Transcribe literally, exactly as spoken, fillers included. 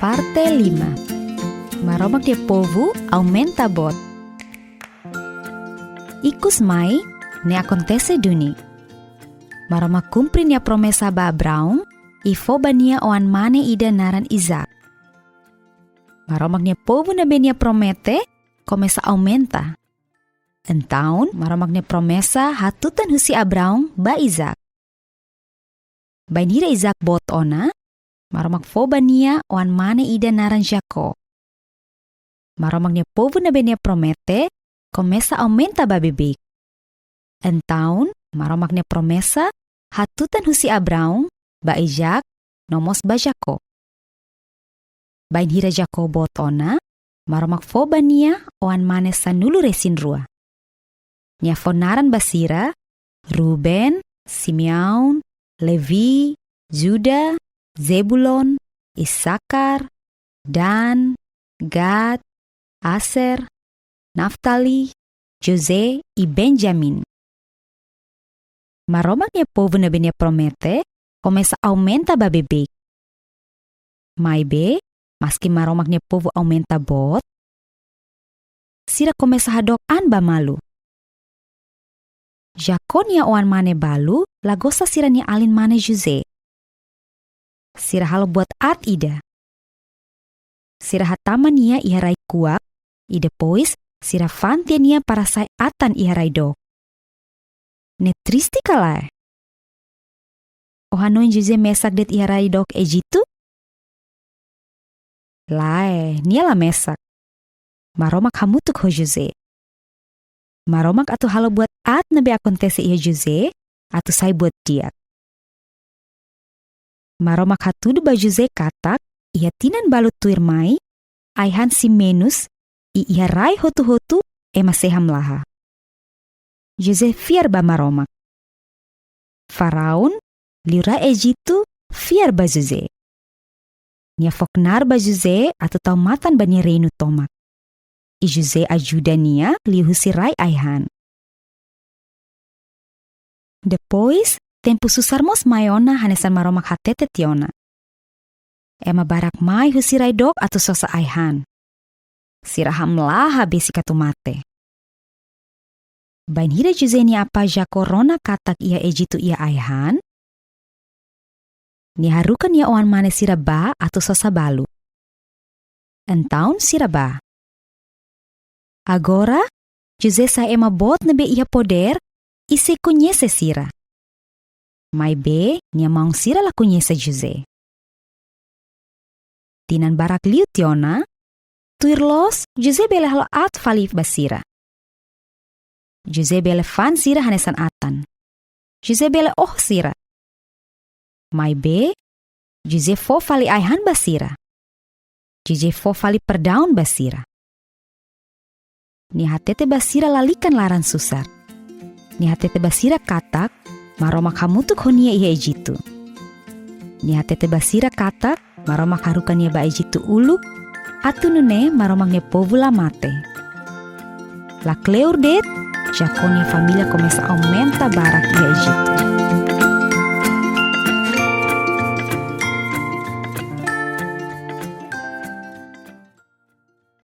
Parte lima. Maromak nia povu aumenta boot. Ikusmai, ne'e akontese duni. Maromak kumpre nia promesa ba Abraão, i fó ba nia oan-mane ida naran Isaac. Maromak nia povu ne'ebé nia promete, komesa aumenta. Entaun, Maromak nia promesa hatutan husi Abraão ba Isaac. Bainhira Isaac boot ona, Maromak fó ba nia oan-mane ida naran Jacó. Maromak nia povu ne'ebé nia promete, komesa aumenta ba beibeik. Entaun, Maromak nia promesa hatutan husi Abraão ba Isaac, no mós ba Jacó. Bainhira Jacó boot ona, Maromak fó ba nia oan-mane sanulu-resin-rua. Nia fó naran ba sira: Ruben, Simeão, Levi, Judá, Zebulon, Isakar, Dan, Gad, Aser, Naftali, José i Benjamin. Maromak nia povu ne'ebé nia promete, komesa aumenta ba beibeik. Maibé, maski Maromak nia povu aumenta boot, sira komesa hadook an ba malu. Jacó nia oan-mane balu la gosta sira-nia alin-mane José. Sira halo buat aat ida. Sira hatama nia iha rai-kuak, i depois sira fa'an tiha nia para sai atan iha rai dook. Ne'e triste ka lae? Ó hanoin José mesak de'it iha rai dook Ejitu? Lae, nia la mesak. Maromak hamutuk ho José. Maromak atu halo buat aat ne'ebé akontese iha José, atu sai buat di'ak. Maromak hatudu ba José katak, iha tinan balu tuirmai, ai-han sei menus, i iha rai hotu-hotu ema sei hamlaha. José fiar ba Maromak. Faraun, liurai Ejitu, fiar ba José. Nia fó knaar ba José atu tau matan ba nia reinu tomak. I José ajuda nia liuhusi rai ai-han. Depois, tempu susar mós mai ona hanesan Maromak hatete tiha ona. Ema barak mai husi rai dook atu sosa ai-han. Sira hamlaha besik atu mate. Bainhira José nia apá Jacó rona katak iha Ejitu iha ai-han, nia haruka nia oan-mane sira bá atu sosa balu. Entaun sira bá. Agora, José sai ema boot ne'ebé iha podér, i sei koñese sira. Maibé, nia maun sira la koñese José. Tinan barak liu tiha ona, tuir loos, José bele halo aat fali ba sira. José bele fa'an sira hanesan atan. José bele oho sira. Maibé, José fó fali ai-han ba sira. José fó fali perdaun ba sira. Nia hatete ba sira lalika nia laran susar. Nia hatete ba sira katak, Maromak hamutuk ho nia iha Ejitu. Nia hatete ba sira katak, Maromak haruka nia ba Ejitu uluk, atu nune'e Maromak nia povu la mate. La kleur de'it, Jacó nia família komesa aumenta barak iha Ejitu.